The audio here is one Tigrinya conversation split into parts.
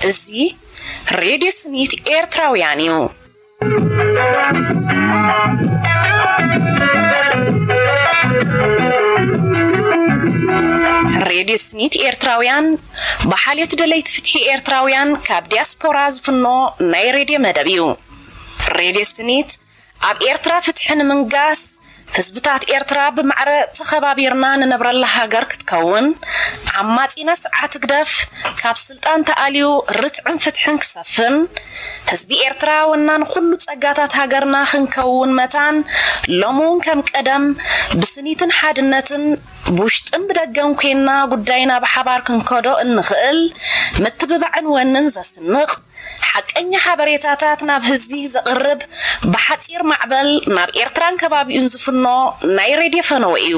እዚ ሬድዮ ስኒት ኤርትራውያን እዩ። ሬድዮ ስኒት ኤርትራውያን ብሓልዮት ደለይቲ ፍትሒ ኤርትራውያን ካብ ዲያስፖራ ዝፍኖ ናይ ሬድዮ መደብ እዩ። ሬድዮ ስኒት ኣብ ኤርትራ ፍትሒ ንምንጋስ፣ ህዝብታት ኤርትራ ብማዕረ ተኸባቢርና ንነብረላ ሃገር ክትከውን፣ ዓማጺና ስርዓት ህግደፍ ካብ ስልጣን ተኣልዩ ርትዕን ፍትሕን ክሰፍን፣ ህዝቢ ኤርትራ ወናን ኩሉ ጸጋታት ሃገርና ክንከውን መታን፣ ሎሚ እውን ከም ቀደም ብስኒትን ሓድነትን ብውሽጥን ብደገን ኮይንና ጉዳይና ብሓባር ክንከዶ እንኽእል ምትብባዕን ወንን ዘስንቕ፣ ሓቀኛ ሓበሬታታት ናብ ህዝቢ ዘቕርብ፣ ብሓጺር ማዕበል ናብ ኤርትራን ከባቢኡን ዝፍኖ ናይ ሬድዮ ፈነወ እዩ።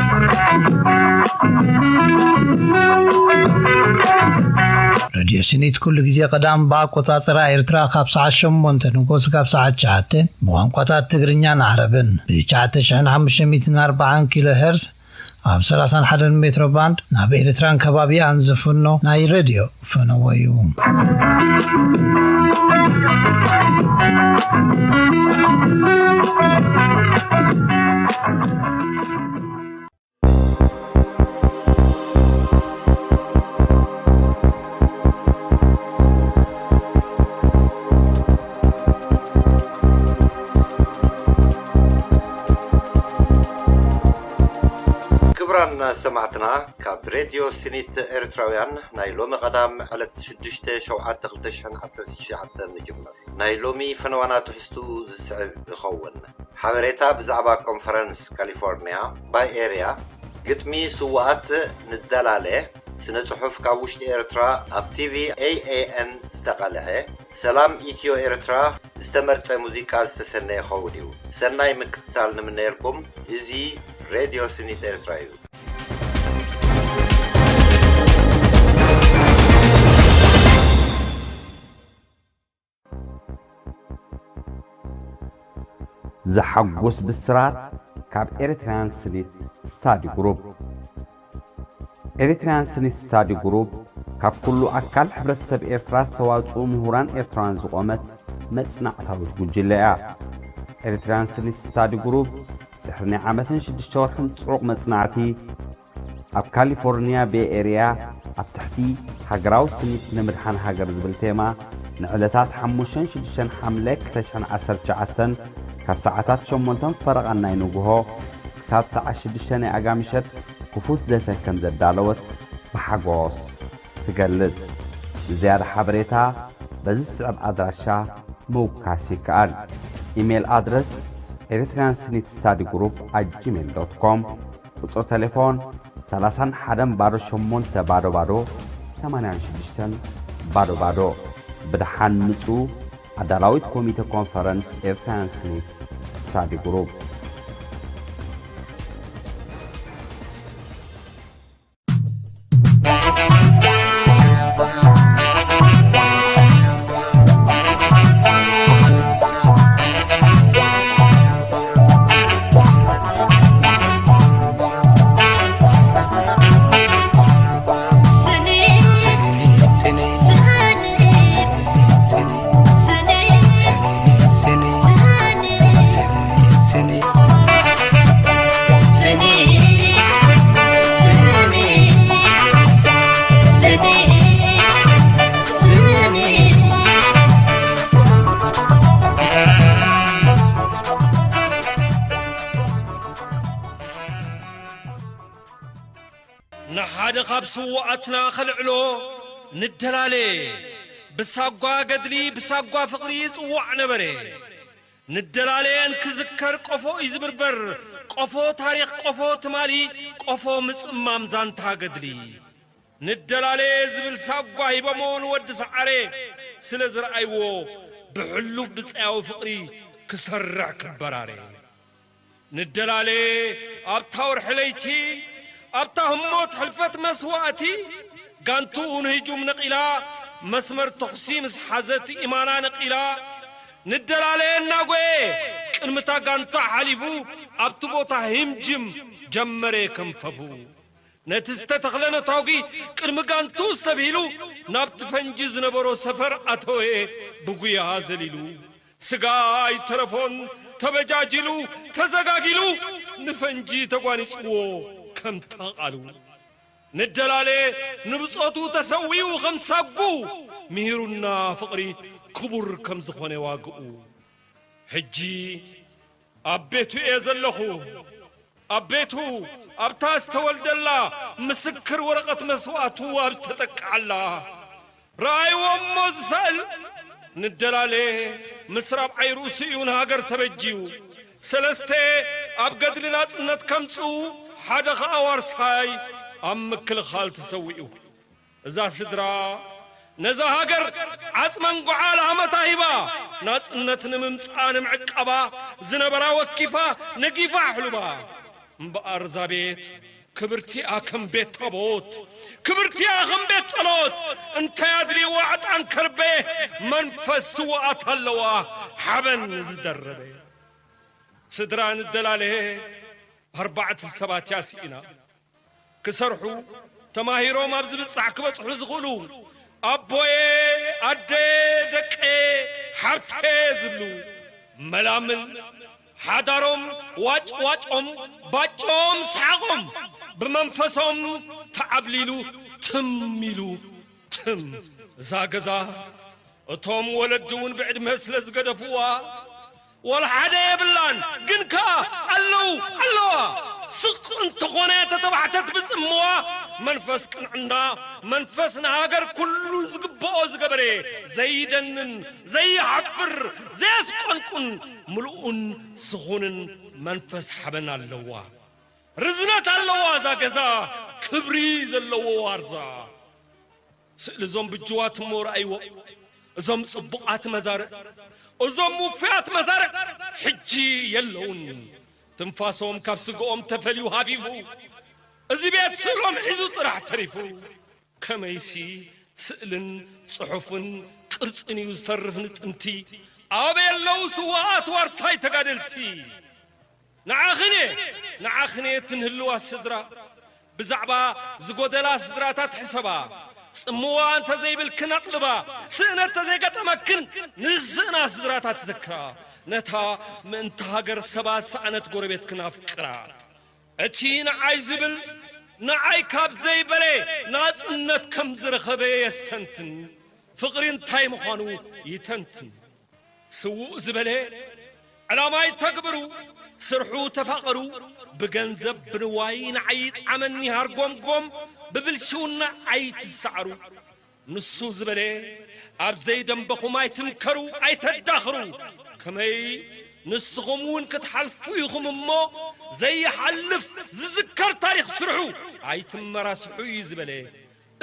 ሬድዮ ስኒት ኩሉ ግዜ ቀዳም ብኣቆጻጽራ ኤርትራ ካብ ሰዓት ሸሞንተ ንጎስ ካብ ሰዓት ትሽዓተ ብቋንቋታት ትግርኛን ዓረብን ብ ትሽዓተ ሽሕን ሓሙሽተ ሚእትን ኣርባዓን ኪሎ ሄርዝ ኣብ ሰላሳን ሓደን ሜትሮ ባንድ ናብ ኤርትራን ከባቢኣን ዝፍኖ ናይ ሬድዮ ፈነወ እዩ። ክቡራን ሰማዕትና፣ ካብ ሬድዮ ስኒት ኤርትራውያን ናይ ሎሚ ቀዳም ዕለት ሽዱሽተ ሸውዓተ ክልተ ሽሕን ዓሰርተ ትሽዓተን ንጅምር። ናይ ሎሚ ፈነዋና ትሕዝትኡ ዝስዕብ ይኸውን። ሓበሬታ ብዛዕባ ኮንፈረንስ ካሊፎርኒያ ባይ ኤርያ፣ ግጥሚ ስውኣት ንደላለ፣ ስነ ጽሑፍ ካብ ውሽጢ ኤርትራ ኣብ ቲቪ ኤኤኤን ዝተቐልዐ፣ ሰላም ኢትዮ ኤርትራ ዝተመርጸ ሙዚቃ ዝተሰነየ ክኸውን እዩ። ሰናይ ምክትታል ንምነየልኩም። እዚ ሬድዮ ስኒት ኤርትራ እዩ። ዘሐጉስ ብስራት ካብ ኤሪትራያን ስኒት ስታዲ ግሩፕ። ኤሪትራያን ስኒት ስታዲ ግሩፕ ካብ ኩሉ ኣካል ሕብረተሰብ ኤርትራ ዝተዋጽኡ ምሁራን ኤርትራውያን ዝቖመት መጽናዕታዊት ጉጅለ እያ። ኤሪትራያን ስኒት ስታዲ ግሩፕ ድሕሪ ናይ ዓመትን ሽዱሽተ ወርሕን ጽዑቕ መጽናዕቲ፣ ኣብ ካሊፎርኒያ ቤይ ኤርያ ኣብ ትሕቲ ሃገራዊ ስኒት ንምድሓን ሃገር ዝብል ቴማ ንዕለታት ሓሙሽተን ሽዱሽተን ሓምለ ክልተ ሽሕን ዓሰርተ ትሽዓተን ካብ ሰዓታት ሸሞንተን ፈረቓን ናይ ንግሆ ክሳብ ሰዓት ሽዱሽተ ናይ ኣጋምሸት ክፉት ዘተ ከም ዘዳለወት ብሓጎስ ትገልጽ። ንዝያዳ ሓበሬታ በዚ ዝስዕብ ኣድራሻ ምውካስ ይከኣል። ኢሜይል ኣድረስ ኤሪትራያን ስኒት ስታዲ ግሩፕ ኣት ጂሜይል ዶት ኮም፣ ቁጽሪ ቴሌፎን ሰላሳን ሓደን ባዶ ሸሞንተ ባዶ ባዶ ሰማንያን ሽዱሽተን ባዶ ባዶ። ብደሓን ምጹ። ኣዳላዊት ኮሚተ ኮንፈረንስ ኤርትራያን ስኒት ስታዲ ግሩፕ። ንሓደ ካብ ስውኣትና ከልዕሎ ንደላለ። ብሳጓ ገድሊ ብሳጓ ፍቕሪ ይጽዋዕ ነበረ። ንደላለ እንክዝከር ቆፎ እዩ ዝብርበር። ቆፎ ታሪኽ፣ ቆፎ ትማሊ፣ ቆፎ ምጽማም ዛንታ ገድሊ። ንደላለ ዝብል ሳጓ ሂቦሞ ንወዲ ሰዓረ ስለ ዝረኣይዎ፣ ብሕሉፍ ብጸያዊ ፍቕሪ ክሰርሕ ክበራረ። ንደላለ ኣብታ ወርሒ ለይቲ፣ ኣብታ ህሞት ሕልፈት መስዋእቲ፣ ጋንትኡ ንህጁም ነቒላ፣ መስመር ተኹሲ ምስ ሓዘት ኢማና ነቒላ፣ ንደላለ እናጎየ ቅድሚ እታ ጋንታ ሓሊፉ ኣብቲ ቦታ ሂምጅም ጀመረ ከንፈፉ። ነቲ ዝተተኽለ ነታጒ ቅድሚ ጋንቱ ዝተብሂሉ ናብቲ ፈንጂ ዝነበሮ ሰፈር ኣተወ ብጉያ ዘሊሉ። ስጋ ኣይተረፎን ተበጃጂሉ ተዘጋጊሉ ንፈንጂ ተጓኒጽዎ ከም ተቓሉ። ንደላለ ንብጾቱ ተሰዊኡ ከም ሳጉ ምሂሩና ፍቕሪ ክቡር ከም ዝኾነ ዋግኡ። ሕጂ ኣብ ቤቱ እየ ዘለኹ። ኣብ ቤቱ ኣብታ ዝተወልደላ ምስክር ወረቐት መስዋእቱ ኣብ ዝተጠቅዓላ ረኣይዎ እሞ ዝሳእል ንደላለ ምስ ራብዓይ ርእሱ እዩ ንሃገር ተበጅዩ። ሰለስተ ኣብ ገድሊ ናጽነት ከምጽኡ ሓደ ኸኣ ዋርሳይ ኣብ ምክልኻል ተሰዊኡ። እዛ ስድራ ነዛ ሃገር ዓጽመን ጓዓ ላህመታ ሂባ ናጽነት ንምምጻኣ ንምዕቃባ ዝነበራ ወኪፋ ነጊፋ ኣሕሉባ። እምበኣር እዛ ቤት ክብርቲኣ ከም ቤት ታቦት ክብርቲኣ ከም ቤት ጸሎት እንታይ ኣድልይዎ ዕጣን ከርበ መንፈስ ስውኣት ኣለዋ ሓበን ዝደረበ። ስድራ ንደላለ ኣርባዕተ ሰባት እያ ስኢና። ክሰርሑ ተማሂሮም ኣብ ዝብጻሕ ክበጽሑ ዝኽእሉ ኣቦየ ኣደ ደቀ ሓብተ ዝብሉ መላምል ሓዳሮም ዋጭ ዋጮም ባጮም ሰሓቖም ብመንፈሶም ተዓብሊሉ ትም ኢሉ ትም እዛ ገዛ እቶም ወለዲ እውን ብዕድመ ስለ ዝገደፍዋ ዋላ ሓደ የብላን ግን ከኣ ኣለዉ ኣለዋ ስቕ እንተኾነ ተተባሕተት ብጽምዋ መንፈስ ቅንዕና መንፈስ ንሃገር ኩሉ ዝግብኦ ዝገበረ ዘይደንን ዘይሓፍር ዘየስቆንቁን ምልኡን ስኹንን መንፈስ ሓበን ኣለዋ ርዝነት ኣለዋ እዛ ገዛ ክብሪ ዘለዎ ዋርዛ ስእሊ እዞም ብጅዋት እሞ ረኣይዎ እዞም ጽቡቓት መዛርዕ እዞም ውፉያት መዛርዕ ሕጂ የለውን ትንፋሶም ካብ ስግኦም ተፈልዩ ሃፊፉ እዚ ቤት ስእሎም ሒዙ ጥራሕ ተሪፉ ከመይሲ ስእልን ጽሑፍን ቅርጽን እዩ ዝተርፍ ንጥንቲ ኣበይ ኣለዉ ስዋኣት ዋርሳይ ተጋደልቲ ንዓኽን እየ ንዓኽን እየ ትንህልዋ ስድራ ብዛዕባ ዝጎደላ ስድራታት ሕሰባ ጽምዋ እንተ ዘይብልክን ኣቕልባ ስእነት እንተ ዘይገጠመክን ንዝስእና ስድራታት ዘክራ ነታ ምእንቲ ሃገር ሰባት ሰኣነት ጎረቤትክን ኣፍቅራ እቲ ንዓይ ዝብል ንዓይ ካብ ዘይበለ ናጽነት ከም ዝረኸበ የስተንትን ፍቕሪ እንታይ ምዃኑ ይተንትን ስዉእ ዝበለ ዕላማ ይተግብሩ ስርሑ ተፋቐሩ ብገንዘብ ብንዋይ ንዓይ ይጥዓመኒ ሃርጎምጎም ብብልሽውና ኣይትሰዓሩ ንሱ ዝበለ ኣብ ዘይደንበኹም ኣይትምከሩ ኣይተዳኽሩ ከመይ ንስኹም እውን ክትሓልፉ ኢኹም እሞ ዘይሓልፍ ዝዝከር ታሪኽ ስርሑ ኣይትመራስሑ እዩ ዝበለ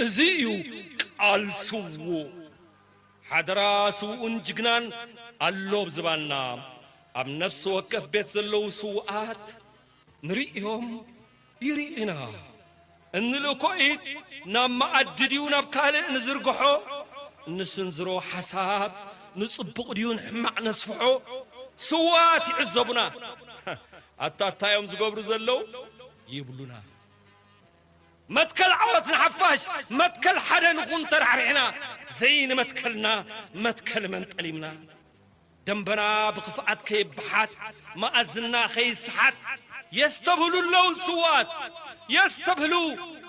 እዚ እዩ ቃል ስዉእ ሓደራ ስውኡን ጅግናን ኣሎ ኣብ ዝባንና ኣብ ነፍሲ ወከፍ ቤት ዘለዉ ስውኣት ንርእዮም ይርእዩና እንልእኮ ኢድ ናብ መኣዲ ድዩ ናብ ካልእ ንዝርግሖ እንስንዝሮ ሓሳብ ንጽቡቕ ድዩ ንሕማቕ ነስፍሖ ስውኣት ይዕዘቡና ኣታ እንታይ እዮም ዝገብሩ ዘለዉ ይብሉና መትከል ዓወት ንሓፋሽ መትከል ሓደ ንኹን ተራሕሪሕና ዘይንመትከልና መትከል መንጠሊምና ደንበና ብኽፍኣት ከይብሓት መኣዝና ከይስሓት የስተብህሉ ኣለዉ ስዋት የስተብህሉ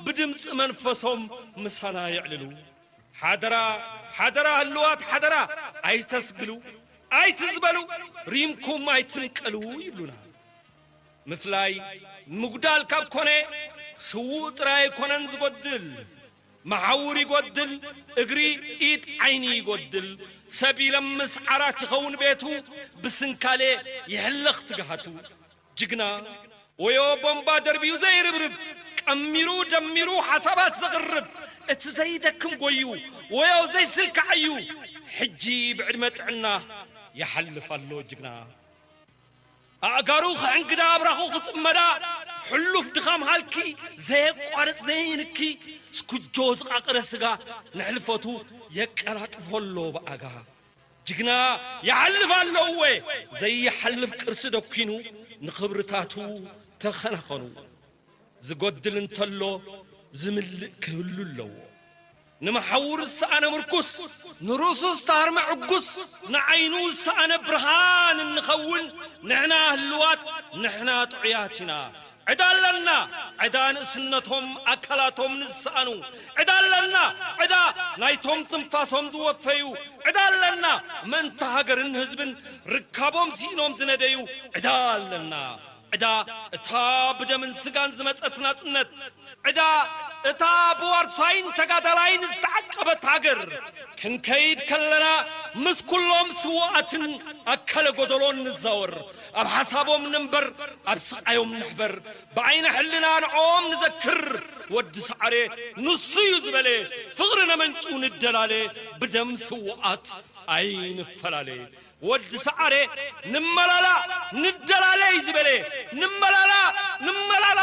ብድምፂ መንፈሶም ምሳና የዕልሉ ሓደራ ሓደራ ህልዋት ሓደራ ኣይተስግሉ ኣይትዝበሉ ሪምኩም ኣይትንቀሉ ይብሉና ምፍላይ ምጉዳል ካብ ኮነ ስዉእ ጥራይ ኣይኮነን ዝጎድል መሓውር ይጎድል እግሪ ኢድ ዓይኒ ይጎድል ሰብ ኢለም ምስ ዓራት ይኸውን ቤቱ ብስንካሌ ይሕለኽ ትግሃቱ ጅግና ወዮ ቦምባ ደርቢዩ ዘይርብርብ ቀሚሩ ደሚሩ ሓሳባት ዘቕርብ እቲ ዘይደክም ጎዩ ወዮ ዘይስልካዕ እዩ ሕጂ ብዕድመ ጥዕና ይሓልፍ ኣሎ ጅግና ኣእጋሩ ክሕንግዳ ኣብራኹ ክጥመዳ ሕሉፍ ድኻም ሃልኪ ዘየቋርጽ ዘይንኪ ስኩጆ ዝቓቕረ ስጋ ንሕልፈቱ የቀላጥፎ ኣሎ ብኣጋ ጅግና ይሓልፍ ኣለዎ፣ ዘይሓልፍ ቅርሲ ደኪኑ ንኽብርታቱ ተኸናኸኑ። ዝጎድል እንተሎ ዝምልእ ክህሉ ኣለዎ። ንመሓውር ዝሰኣነ ምርኩስ፣ ንርእሱ ዝተሃርመ ዕጉስ፣ ንዓይኑ ዝሰኣነ ብርሃን እንኸውን ንሕና ህልዋት፣ ንሕና ጥዑያት ኢና። ዕዳ ኣለና፣ ዕዳ ንእስነቶም ኣካላቶም ንዝሰኣኑ። ዕዳ ኣለና፣ ዕዳ ናይቶም ትንፋሶም ዝወፈዩ። ዕዳ ኣለና፣ ምእንቲ ሃገርን ህዝብን ርካቦም ስኢኖም ዝነደዩ። ዕዳ ኣለና፣ ዕዳ እታ ብደምን ስጋን ዝመጸት ናጽነት። ዕዳ እታ ብዋርሳይን ተጋዳላይን ዝተዓቀበት ሃገር። ክንከይድ ከለና ምስ ኩሎም ስውኣትን ኣካለ ጎደሎን ንዛወር። ኣብ ሓሳቦም ንንበር፣ ኣብ ስቓዮም ንሕበር። ብዓይነ ሕልና ንዕኦም ንዘክር። ወዲ ሰዓረ ንሱ እዩ ዝበለ፣ ፍቕሪ ነመንጭው ንደላለ፣ ብደም ስውኣት ኣይንፈላለ። ወዲ ሰዓረ ንመላላ ንደላለ እዩ ዝበለ፣ ንመላላ፣ ንመላላ፣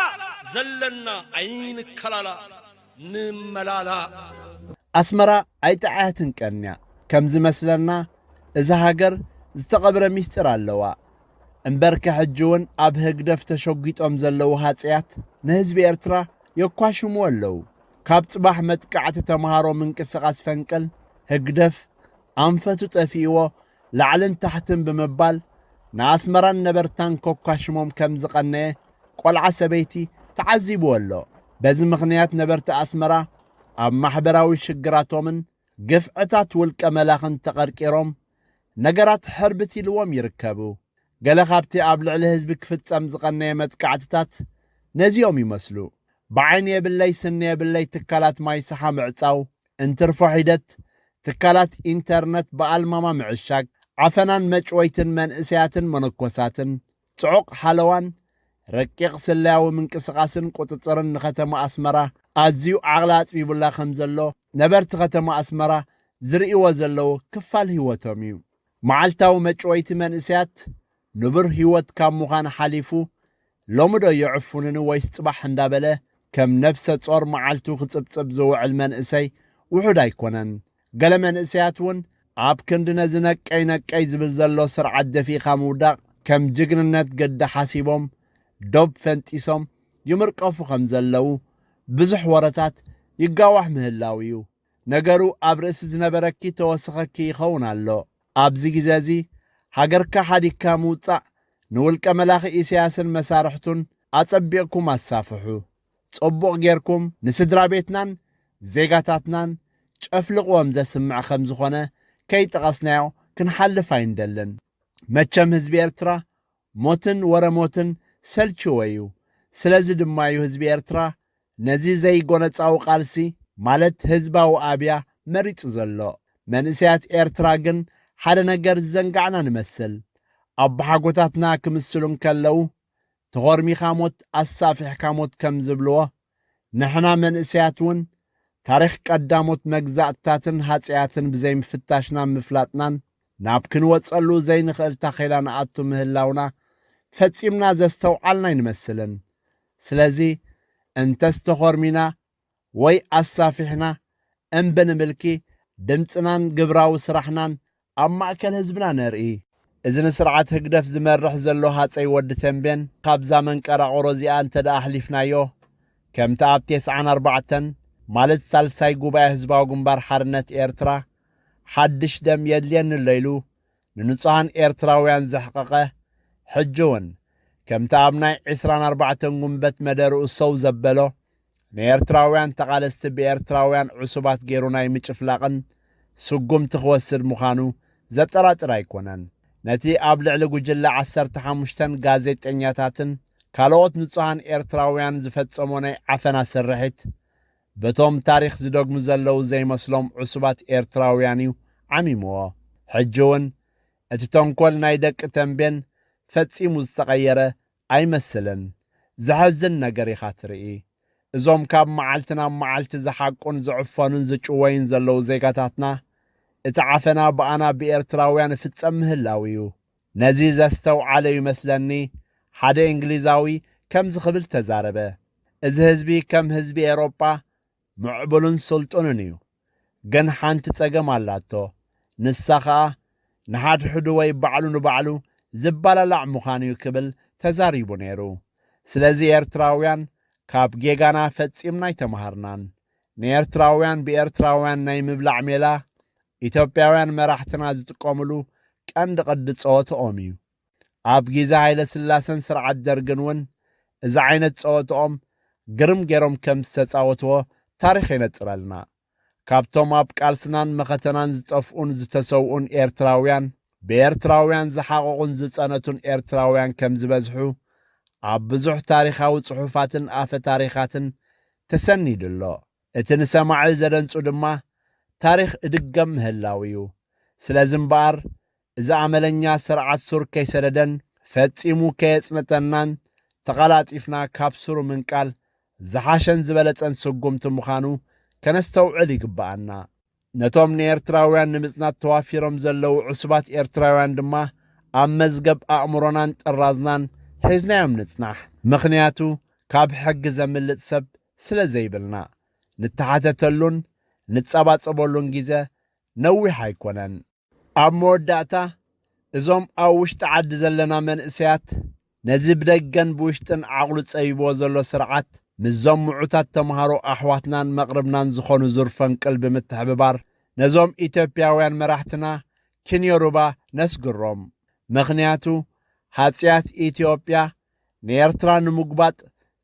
ዘለና ኣይንከላላ፣ ንመላላ። ኣስመራ ኣይጠዓያትን ቀንያ። ከም ዝመስለና እዛ ሃገር ዝተቐብረ ሚስጢር ኣለዋ። እምበርከ ሕጂ እውን ኣብ ህግደፍ ተሸጒጦም ዘለዉ ሃጸያት ንህዝቢ ኤርትራ የኳሽምዎ ኣለዉ። ካብ ጽባሕ መጥቃዕቲ ተምሃሮ ምንቅስቓስ ፈንቅል ህግደፍ ኣንፈቱ ጠፊእዎ ላዕልን ታሕትን ብምባል ንኣስመራን ነበርታን ከኳሽሞም ከም ዝቐነየ ቆልዓ ሰበይቲ ተዓዚብዎ ኣሎ። በዚ ምኽንያት ነበርቲ ኣስመራ ኣብ ማሕበራዊ ሽግራቶምን ግፍዕታት ውልቀ መላኽን ተቐርቂሮም ነገራት ሕርብት ኢልዎም ይርከቡ። ገለ ካብቲ ኣብ ልዕሊ ህዝቢ ክፍጸም ዝቐነየ መጥቃዕትታት ነዚኦም ይመስሉ። ብዓይኒ የብለይ ስኒ የብለይ ትካላት ማይ ሰሓ ምዕጻው፣ እንትርፎ ሒደት ትካላት ኢንተርነት ብኣልማማ ምዕሻግ፣ ዓፈናን መጭወይትን መንእሰያትን መነኮሳትን፣ ጽዑቕ ሓለዋን ረቂቕ ስለያዊ ምንቅስቓስን ቁጽጽርን ንከተማ ኣስመራ ኣዝዩ ዓቕሊ ኣጽቢቡላ ከም ዘሎ ነበርቲ ከተማ ኣስመራ ዝርእይዎ ዘለዉ ክፋል ህይወቶም እዩ። መዓልታዊ መጭወይቲ መንእሰያት ንቡር ህይወት ካብ ምዃን ሓሊፉ ሎሚ ዶ የዕፉንኒ ወይስ ጽባሕ እንዳበለ ከም ነብሰ ጾር መዓልቱ ክጽብጽብ ዝውዕል መንእሰይ ውሑድ ኣይኮነን። ገለ መንእሰያት እውን ኣብ ክንዲ ነዚ ነቀይ ነቀይ ዝብል ዘሎ ስርዓት ደፊእካ ምውዳቕ ከም ጅግንነት ግዲ ሓሲቦም ዶብ ፈንጢሶም ይምርቀፉ ከም ዘለዉ ብዙሕ ወረታት ይጋዋሕ ምህላው እዩ። ነገሩ ኣብ ርእሲ ዝነበረኪ ተወሰኸኪ ይኸውን ኣሎ። ኣብዚ ግዜ እዚ ሃገርካ ሓዲግካ ምውጻእ ንውልቀ መላኺ ኢሳያስን መሳርሕቱን ኣጸቢቕኩም ኣሳፍሑ። ጽቡቕ ጌርኩም ንስድራ ቤትናን ዜጋታትናን ጨፍልቕዎም ዘስምዕ ከም ዝኾነ ከይጠቐስናዮ ክንሓልፍ ኣይንደልን። መቸም ህዝቢ ኤርትራ ሞትን ወረ ሞትን ሰልችዎ እዩ። ስለዚ ድማ እዩ ህዝቢ ኤርትራ ነዚ ዘይጎነጻዊ ቃልሲ ማለት ህዝባዊ ኣብያ መሪጹ ዘሎ። መንእሰያት ኤርትራ ግን ሓደ ነገር ዝዘንጋዕና ንመስል። ኣቦሓጎታትና ክምስሉ እንከለዉ ተኾርሚኻ ሞት ኣሳፊሕካ ሞት ከም ዝብልዎ፣ ንሕና መንእሰያት እውን ታሪኽ ቀዳሞት መግዛእትታትን ሃጸያትን ብዘይምፍታሽናን ምፍላጥናን ናብ ክንወጸሉ ዘይንኽእል ታኼላ ንኣቱ ምህላውና ፈጺምና ዘስተውዓልና ኣይንመስልን። ስለዚ እንተስ ተኾርሚና ወይ ኣሳፊሕና እምቢ ንምልኪ ድምጽናን ግብራዊ ስራሕናን ኣብ ማእከል ህዝብና ነርኢ። እዚ ንስርዓት ህግደፍ ዝመርሕ ዘሎ ሃጸይ ወዲ ተምቤን ካብዛ መንቀራቕሮ እዚኣ እንተ ደኣ ኣሕሊፍናዮ፣ ከምቲ ኣብ ተስዓን ኣርባዕተን ማለት ሳልሳይ ጉባኤ ህዝባዊ ግንባር ሓርነት ኤርትራ ሓድሽ ደም የድልየኒ ኣሎ ኢሉ ንንጹሃን ኤርትራውያን ዘሕቐቐ፣ ሕጂ እውን ከምቲ ኣብ ናይ ዕስራን ኣርባዕተን ጉንበት መደርኡ ሰው ዘበሎ ንኤርትራውያን ተቓለስቲ ብኤርትራውያን ዕሱባት ገይሩ ናይ ምጭፍላቕን ስጉምቲ ክወስድ ምዃኑ ዘጠራጥር ኣይኮነን። ነቲ ኣብ ልዕሊ ጉጅለ ዓሰርተ ሓሙሽተን ጋዜጠኛታትን ካልኦት ንጹሃን ኤርትራውያን ዝፈጸሞ ናይ ዓፈና ስርሒት በቶም ታሪኽ ዝደግሙ ዘለዉ ዘይመስሎም ዕሱባት ኤርትራውያን እዩ ዓሚምዎ። ሕጂ እውን እቲ ተንኮል ናይ ደቂ ተምቤን ፈጺሙ ዝተቐየረ ኣይመስልን። ዘሐዝን ነገር ኢኻ ትርኢ። እዞም ካብ መዓልቲ ናብ መዓልቲ ዝሓቁን ዝዕፈኑን ዝጭወዩን ዘለዉ ዜጋታትና፣ እቲ ዓፈና ብኣና ብኤርትራውያን ይፍጸም ምህላው እዩ። ነዚ ዘስተውዓለ ይመስለኒ ሓደ እንግሊዛዊ ከምዚ ክብል ተዛረበ፣ "እዚ ህዝቢ ከም ህዝቢ ኤሮጳ ምዕቡልን ስልጡንን እዩ። ግን ሓንቲ ጸገም ኣላቶ። ንሳ ኸኣ ንሓድሕዱ ወይ ባዕሉ ንባዕሉ ዝባላላዕ ምዃኑ እዩ ክብል ተዛሪቡ ነይሩ። ስለዚ ኤርትራውያን ካብ ጌጋና ፈጺምና ኣይተማሃርናን። ንኤርትራውያን ብኤርትራውያን ናይ ምብላዕ ሜላ ኢትዮጵያውያን መራሕትና ዝጥቀምሉ ቀንዲ ቅዲ ጸወትኦም እዩ። ኣብ ግዜ ሃይለ ስላሰን ስርዓት ደርግን እውን እዚ ዓይነት ጸወትኦም ግርም ገይሮም ከም ዝተጻወትዎ ታሪኽ የነጽረልና። ካብቶም ኣብ ቃልስናን መኸተናን ዝጠፍኡን ዝተሰውኡን ኤርትራውያን፣ ብኤርትራውያን ዝሓቐቑን ዝጸነቱን ኤርትራውያን ከም ዝበዝሑ ኣብ ብዙሕ ታሪኻዊ ጽሑፋትን ኣፈ ታሪኻትን ተሰኒዱ ኣሎ። እቲ ንሰማዒ ዘደንጹ ድማ ታሪኽ እድገም ምህላው እዩ። ስለዚ እምበኣር እዚ ኣመለኛ ስርዓት ሱር ከይሰደደን ፈጺሙ ከየጽነተናን ተቐላጢፍና ካብ ስሩ ምንቃል ዝሓሸን ዝበለጸን ስጉምቲ ምዃኑ ከነስተውዕል ይግብኣና። ነቶም ንኤርትራውያን ንምጽናት ተዋፊሮም ዘለዉ ዕሱባት ኤርትራውያን ድማ ኣብ መዝገብ ኣእምሮናን ጥራዝናን ሒዝናዮም ንጽናሕ። ምኽንያቱ ካብ ሕጊ ዘምልጥ ሰብ ስለ ዘይብልና። ንተሓተተሉን ንጸባጸበሉን ግዜ ነዊሕ ኣይኮነን። ኣብ መወዳእታ እዞም ኣብ ውሽጢ ዓዲ ዘለና መንእሰያት ነዚ ብደገን ብውሽጥን ዓቕሉ ጸቢብዎ ዘሎ ስርዓት ምስዞም ምዑታት ተምሃሮ ኣሕዋትናን መቕርብናን ዝኾኑ ዙር ፈንቅል ብምትሕብባር ነዞም ኢትዮጵያውያን መራሕትና ክንዮ ሩባ ነስግሮም። ምኽንያቱ ሃጽያት ኢትዮጵያ ንኤርትራ ንምጉባጥ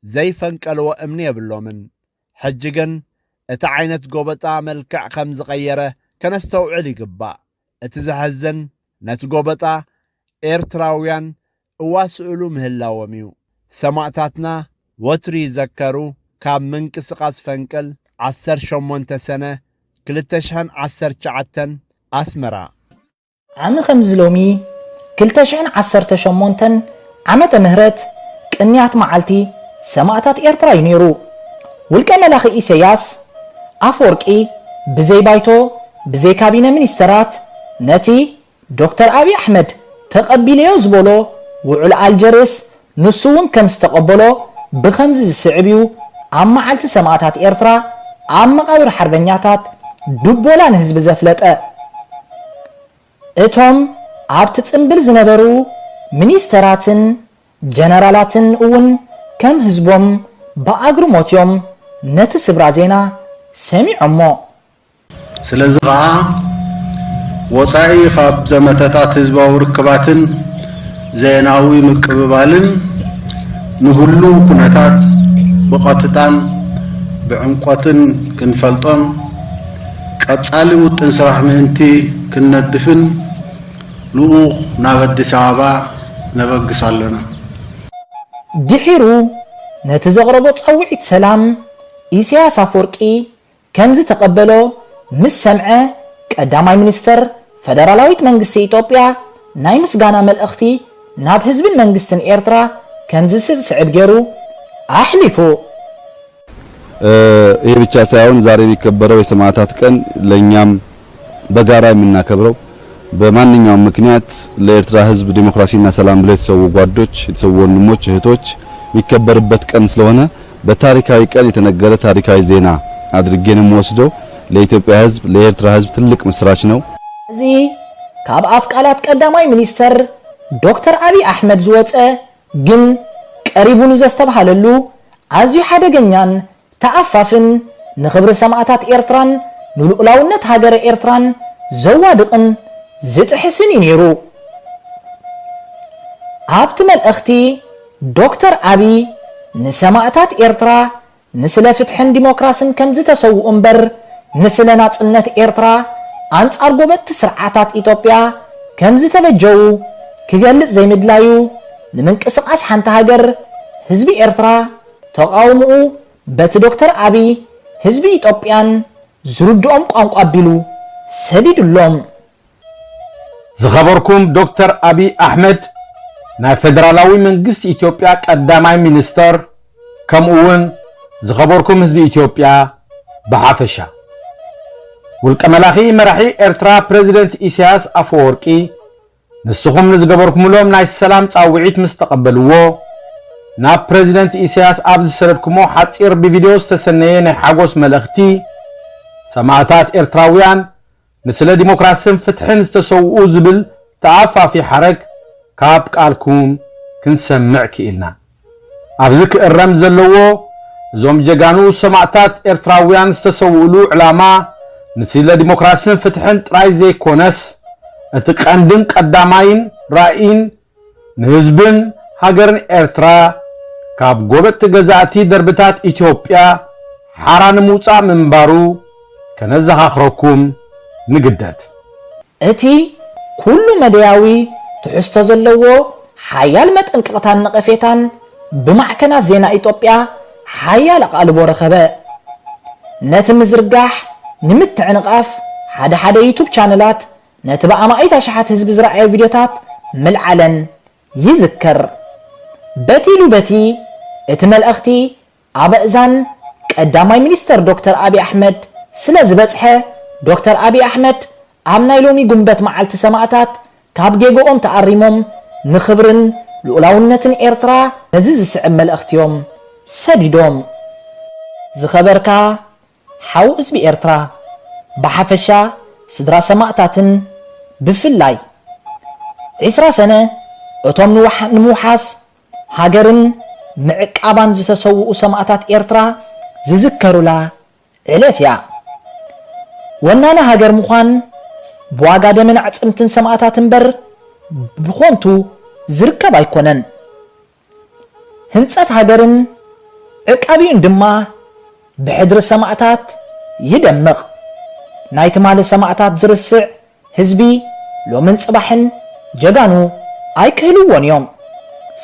ዘይፈንቀልዎ እምኒ የብሎምን። ሕጂ ግን እቲ ዓይነት ጎበጣ መልክዕ ከም ዝቐየረ ከነስተውዕል ይግባእ። እቲ ዘሕዝን ነቲ ጎበጣ ኤርትራውያን እዋስእሉ ምህላዎም እዩ። ሰማእታትና ወትሩ ይዘከሩ። ካብ ምንቅስቓስ ፈንቅል ዓሰርተ ሸሞንተ ሰነ ክልተ ሽሕን ዓሰርተ ትሽዓተን ኣስመራ። ዓሚ ከምዚ ሎሚ ክልተ ሽሕን ዓሰርተ ሸሞንተን ዓመተ ምህረት ቅንያት መዓልቲ ሰማእታት ኤርትራ እዩ ነይሩ። ውልቀ መላኺ ኢሰያስ ኣፈወርቂ ብዘይ ባይቶ፣ ብዘይ ካቢነ ሚኒስተራት ነቲ ዶክተር ኣብይ ኣሕመድ ተቐቢለዮ ዝበሎ ውዑል ኣልጀርስ ንሱ እውን ከም ዝተቐበሎ ብኸምዚ ዝስዕብ እዩ ኣብ መዓልቲ ሰማእታት ኤርትራ ኣብ መቓብር ሓርበኛታት ድቦላ ንህዝቢ ዘፍለጠ። እቶም ኣብቲ ጽምብል ዝነበሩ ሚኒስተራትን ጀነራላትን እውን ከም ህዝቦም ብኣግርሞት እዮም ነቲ ስብራ ዜና ሰሚዖሞ። ስለዚ ኸኣ ወጻኢ ካብ ዘመተታት ህዝባዊ ርክባትን ዜናዊ ምቅብባልን ንህሉው ኩነታት ብቐጥታን ብዕምቆትን ክንፈልጦን ቀጻሊ ውጥን ስራሕ ምእንቲ ክንነድፍን ልኡኽ ናብ ኣዲስ ኣበባ ነበግስ ኣለና። ድሒሩ ነቲ ዘቕረቦ ጻውዒት ሰላም ኢሳያስ ኣፈወርቂ ከም ዝተቐበሎ ምስ ሰምዐ፣ ቀዳማይ ሚኒስተር ፈደራላዊት መንግስቲ ኢትዮጵያ ናይ ምስጋና መልእኽቲ ናብ ህዝብን መንግስትን ኤርትራ ከምዚ ዝስዕብ ገይሩ ኣሕሊፉ። ይህ ብቻ ሳይሆን ዛሬ የሚከበረው የሰማዕታት ቀን ለእኛም በጋራ የምናከብረው በማንኛውም ምክንያት ለኤርትራ ህዝብ ዲሞክራሲና ሰላም ብለው የተሰዉ ጓዶች፣ የተሰዉ ወንድሞች፣ እህቶች የሚከበርበት ቀን ስለሆነ በታሪካዊ ቀን የተነገረ ታሪካዊ ዜና አድርጌ ነው የምወስደው። ለኢትዮጵያ ህዝብ፣ ለኤርትራ ህዝብ ትልቅ ምስራች ነው። እዚ ካብ ኣፍ ቃላት ቀዳማይ ሚኒስተር ዶክተር ኣብይ ኣሕመድ ዝወጸ ግን ቀሪቡ ንዘስተብሃለሉ ኣዝዩ ሓደገኛን ተኣፋፍን ንኽብሪ ሰማእታት ኤርትራን ንልኡላውነት ሃገረ ኤርትራን ዘዋድቕን ዝጥሕስን እዩ ነይሩ። ኣብቲ መልእኽቲ ዶክተር ኣብይ ንሰማእታት ኤርትራ ንስለ ፍትሕን ዲሞክራስን ከም ዝተሰውኡ እምበር ንስለ ናጽነት ኤርትራ ኣንጻር ጎበጥቲ ስርዓታት ኢትዮጵያ ከም ዝተበጀዉ ክገልጽ ዘይምድላዩ ንምንቅስቓስ ሓንቲ ሃገር ህዝቢ ኤርትራ ተቓውምኡ በቲ ዶክተር ኣብይ ህዝቢ ኢትዮጵያን ዝርድኦም ቋንቋ ኣቢሉ ሰዲዱሎም። ዝኸበርኩም ዶክተር ኣብይ ኣሕመድ ናይ ፈደራላዊ መንግስቲ ኢትዮጵያ ቀዳማይ ሚኒስተር፣ ከምኡ እውን ዝኸበርኩም ህዝቢ ኢትዮጵያ ብሓፈሻ። ውልቀ መላኺ መራሒ ኤርትራ ፕረዚደንት ኢሳያስ ኣፈወርቂ፣ ንስኹም ንዝገበርኩምሎም ናይ ሰላም ጻውዒት ምስ ተቐበልዎ፣ ናብ ፕረዚደንት ኢሳያስ ኣብ ዝሰደድኩሞ ሓጺር ብቪድዮ ዝተሰነየ ናይ ሓጎስ መልእኽቲ፣ ሰማእታት ኤርትራውያን ንስለ ዲሞክራስን ፍትሕን ዝተሰውኡ ዝብል ተኣፋፊ ሓረግ ካብ ቃልኩም ክንሰምዕ ክኢልና። ኣብዚ ክእረም ዘለዎ፣ እዞም ጀጋኑ ሰማእታት ኤርትራውያን ዝተሰውእሉ ዕላማ ንስለ ዲሞክራስን ፍትሕን ጥራይ ዘይኮነስ፣ እቲ ቀንድን ቀዳማይን ራእይን ንህዝብን ሃገርን ኤርትራ ካብ ጎበጥቲ ገዛእቲ ደርብታት ኢትዮጵያ ሓራ ንምውጻእ ምንባሩ ከነዘኻኽረኩም ንግደድ። እቲ ኩሉ መደያዊ ትሕዝቶ ዘለዎ ሓያል መጠንቀቕታን ነቐፌታን ብማዕከናት ዜና ኢትዮጵያ ሓያል ኣቓልቦ ረኸበ። ነቲ ምዝርጋሕ ንምትዕንቓፍ ሓደ ሓደ ዩቱብ ቻነላት ነቲ ብኣማኢት ኣሽሓት ህዝቢ ዝረኣየ ቪድዮታት ምልዓለን ይዝከር። በቲ ኢሉ በቲ እቲ መልእኽቲ ኣብ ኣእዛን ቀዳማይ ሚኒስተር ዶክተር ኣብይ ኣሕመድ ስለ ዝበጽሐ፣ ዶክተር ኣብይ ኣሕመድ ኣብ ናይ ሎሚ ጉንበት መዓልቲ ሰማእታት ካብ ጌግኦም ተኣሪሞም ንኽብርን ልኡላውነትን ኤርትራ ነዚ ዝስዕብ መልእኽቲ እዮም ሰዲዶም። ዝኸበርካ ሓው ህዝቢ ኤርትራ፣ ብሓፈሻ ስድራ ሰማእታትን ብፍላይ ዒስራ ሰነ እቶም ንውሓ- ንምውሓስ ሃገርን ምዕቃባን ዝተሰውኡ ሰማእታት ኤርትራ ዝዝከሩላ ዕለት እያ። ወናኒ ሃገር ምዃን ብዋጋ ደምን ኣዕጽምትን ሰማእታት እምበር ብኾንቱ ዝርከብ ኣይኮነን። ህንጸት ሃገርን ዕቃቢኡን ድማ ብሕድሪ ሰማእታት ይደምቕ። ናይ ትማሊ ሰማእታት ዝርስዕ ህዝቢ ሎምን ጽባሕን ጀጋኑ ኣይክህልዎን እዮም።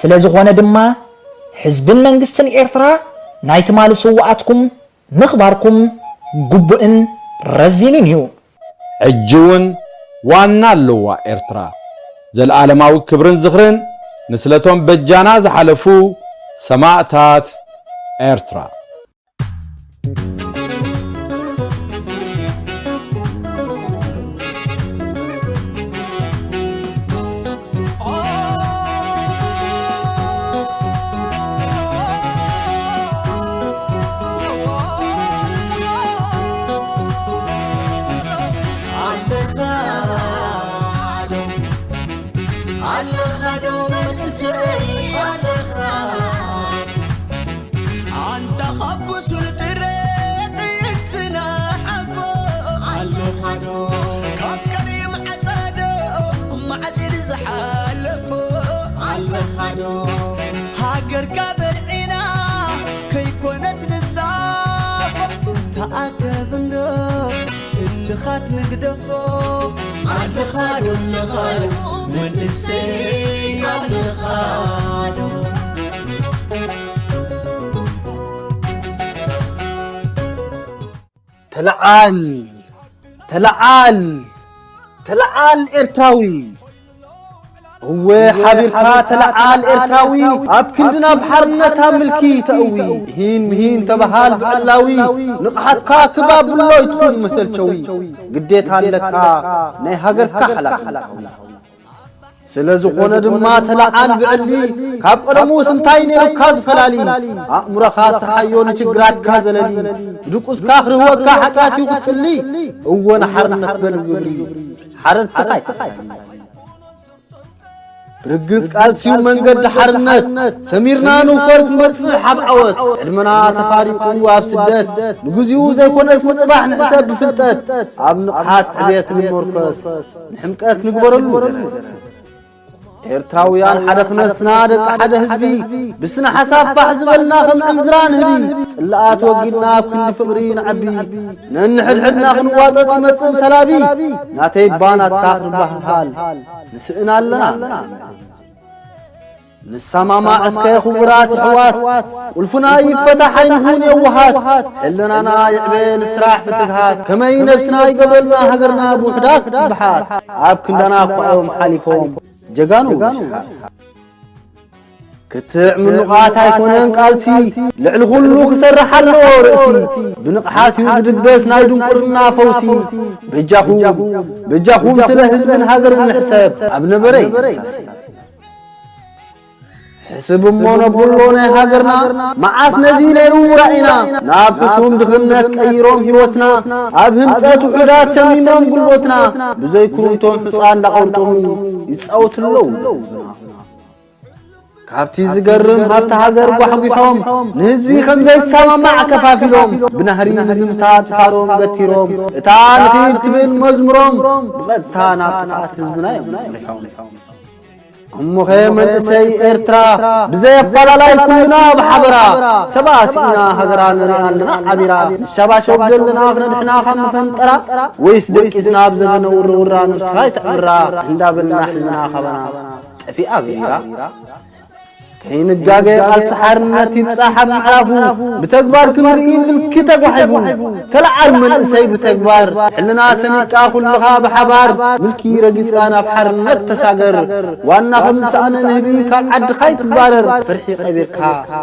ስለ ዝኾነ ድማ ህዝብን መንግስትን ኤርትራ ናይ ትማሊ ስውኣትኩም ምኽባርኩም ግቡእን ረዚንን እዩ። ሕጂ እውን ዋና ኣለዋ ኤርትራ። ዘለኣለማዊ ክብርን ዝኽርን ንስለቶም በጃና ዝሓለፉ ሰማእታት ኤርትራ። ኣለኻ ዶ መንእሰይ ኣለኻ ኣንታ ካብ ብሱል ጥረ ጥይት ዝነሓፎ ኣለኻ ዶ ካብ ከሪም ዓጸዶ ማዕጺድ ዝሓለፎ ኣለኻ ዶ ሃገርካ በልዒና ከይኮነት ንዛፎ ተኣከብ እንዶ እልኻት ንግደፎ ኣለኻ ዶ ኣለኻ ዶ መንእሰይ ኣለኻ ዶ ተለዓል ተለዓል ተለዓል ኤርትራዊ እወ ሓቢርካ ተለዓል ኤርትራዊ ኣብ ክንዲ ናብ ሓርነት ኣብ ምልኪ ተእዊ ምሂን ምሂን ተበሃል ብዕላዊ ንቕሓትካ ክባብሎ ይትኹን መሰልቸዊ ግዴታ ኣለካ ናይ ሃገርካ ሓላፍነታዊ ስለ ዝኾነ ድማ ተለዓል ብዕሊ ካብ ቀደሙስ እንታይ ነይሩካ ዝፈላሊ ኣእምሮኻ ስርሓዮ ንችግራትካ ዘለሊ ብድቁስካ ክርህወካ ሓጢኣት እዩ ክጽሊ እወ ንሓርነት በል ግብሪ ሓረድትኻ ይተሳሊ ርግጽ ቃልሲዩ መንገዲ ሓርነት ሰሚርና ንውፈር ክመጽእ ሓብ ዓወት ዕድመና ተፋሪቑ ኣብ ስደት ንግዚኡ ዘይኮነስ ንጽባሕ ንሕሰብ ብፍልጠት ኣብ ንቕሓት ዕብየት ንሞርከስ ንሕምቀት ንግበረሉ ደረት ኤርትራውያን ሓደ ክነስና ደቂ ሓደ ህዝቢ ብስነ ሓሳብ ፋሕ ዝበልና ከም ዕንዝራ ንህቢ ጽላኣት ወጊድና ኣብ ክንዲ ፍቕሪ ንዓቢ ነንሕድሕድና ክንዋጠጥ ይመጽእ ሰላቢ ናተይ ባናትካ ክንበሃሃል ንስእን ኣለና ንሰማማዕ እስከ ክቡራት ኣሕዋት ቁልፍና ይፈታሕ ኣይንኹን የዋሃት ሕልናና ይዕበ ንስራሕ ብትግሃት ከመይ ነብስና ይገብረልና ሃገርና ብውሕዳት ክትብሓት ኣብ ክንዳና እኳ እዮም ሓሊፎም ጀጋኑ ሽሓት ክትዕ ምኑቓት ኣይኮነን ቃልሲ ልዕሊ ኩሉ ክሰርሕ ኣለዎ ርእሲ ብንቕሓት እዩ ዝድበስ ናይ ድንቁርና ፈውሲ በጃኹም በጃኹም ስለ ህዝብን ሃገርን ንሕሰብ ኣብ ነበረ ይንሳሲ ሕስብ እሞ ነብሎ ናይ ሃገርና መዓስ ነዚ ነይሩ ራኢና ናብ ሕሱም ድኽነት ቀይሮም ህይወትና ኣብ ህንፀት ውሑዳት ሸሚሞም ጉልቦትና ብዘይ ኩርምቶም ሕፃን እንዳቐርጦም ይጻወቱ ኣለዉ ህዝብና። ካብቲ ዝገርም ሃብቲ ሃገር ጓሕጒሖም፣ ንህዝቢ ከም ዘይሰማማዕ ከፋፊሎም፣ ብናህሪ ንዝምታ ጽፋሮም ገቲሮም፣ እታ ንኺድ ትብል መዝሙሮም ብቐጥታ ናብ ጥፍኣት ህዝብና እዮም መሪሖም። እሞኸ መንእሰይ ኤርትራ ብዘይ ኣፈላላይ ኩልና ብሓበራ፣ ሰብኣ ስኢና ሃገራ ንሪኣ ኣለና ዓቢራ፣ ንሻባሾብ ዘለና ክነድሕና ካብ መፈንጠራ፣ ወይስ ደቂስና ኣብ ዘበነ ውርውራ ነብስኻ ይትዕብራ እንዳበልና ሕዝብና ካባና ጠፊኣ በሪራ? ከይንጋገ ቃልሲ ሓርነት ይብጻሕ ኣብ ምዕራፉ፣ ብተግባር ክንርኢ ምልኪ ተጓሒፉ። ተለዓል መንእሰይ ብተግባር፣ ሕልና ሰኒቃ ኩልኻ ብሓባር፣ ምልኪ ረጊጽካ ናብ ሓርነት ተሳገር። ዋና ከም ዝሰኣነ ንህቢ ካብ ዓድኻ ይትባረር፣ ፍርሒ ቀቢርካ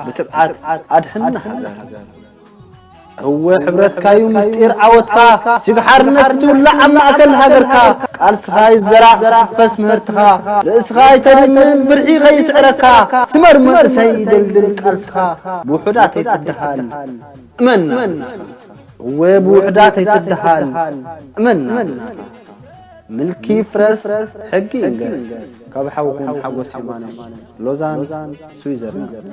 ብትብዓት ኣድሕን ሃገር። እወ ሕብረትካዩ ምስጢር ዓወትካ፣ ሽግ ሓርነት ክትውላዕ ኣብ ማእከል ሃገርካ፣ ቃልስኻ ይዘራእ ክሕፈስ ምህርትኻ፣ ርእስኻ ኣይተድንን ፍርሒ ከይስዕረካ፣ ስመር መንእሰይ ደልድል ቃልስኻ፣ ብውሑዳት ኣይትደሃል እመና ንስኻ። እወ ብውሑዳት ኣይትደሃል እመና ንስኻ። ምልኪ ይፍረስ ሕጊ ይንገስ። ካብ ሓውኹም ሓጎስ የማነ፣ ሎዛን ስዊዘርላንድ።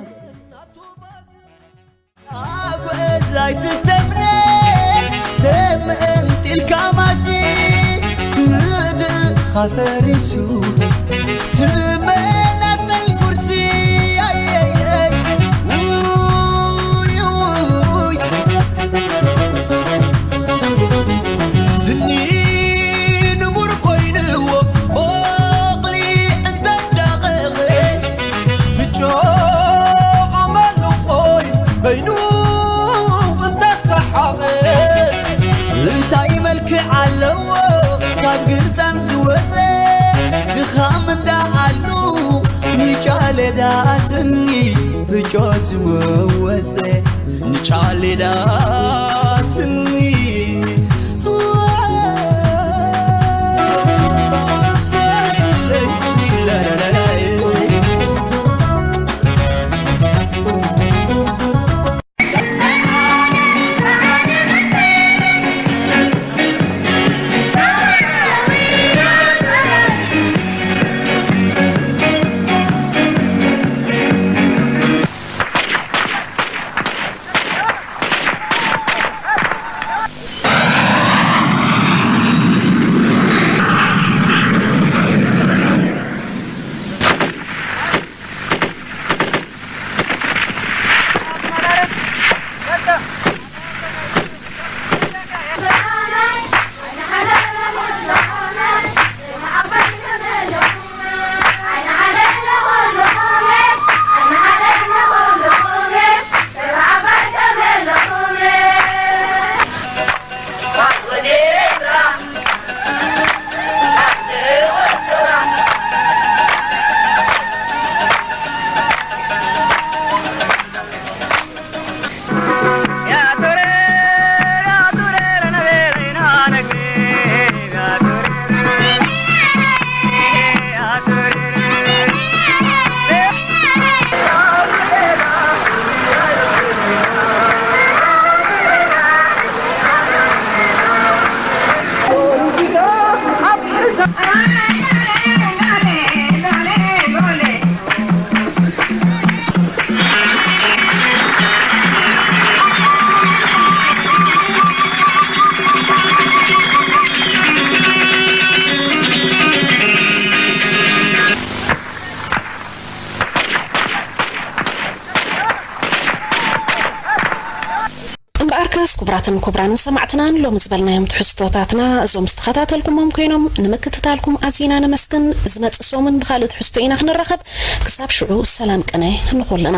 ኣብ እዛ ኣይትተምነ ተመንጢልካ ማሲ፣ ንድኻ ፈሪሱ ትመናጠል ኩርሲ። ኣየየይ፣ ውይ፣ ውይ። ስኒ ንቡር ኮይንዎ፣ ኦቕሊ እንተዳቐቐ፣ ፍጮ ኣመሉ ኾይ በይኑ እንተሰሓቐ፣ እንታይ መልክዕ ኣለዎ ካብ ግርጣን ዝወፀ? ድኻም እንዳኣሉ ንጫለ ዳስኒ ፍጮ ዝመወፀ፣ ንጫለ ዳስኒ። እምበኣርከስ ክቡራትን ክቡራንን ሰማዕትና፣ ንሎሚ ዝበልናዮም ትሕዝቶታትና እዞም ዝተኸታተልኩሞም ኮይኖም፣ ንምክትታልኩም ኣዚና ነመስግን። ዝመጽእ ሰሙን ብኻልእ ትሕዝቶ ኢና ክንራኸብ። ክሳብ ሽዑ ሰላም ቅነ ንኹልና።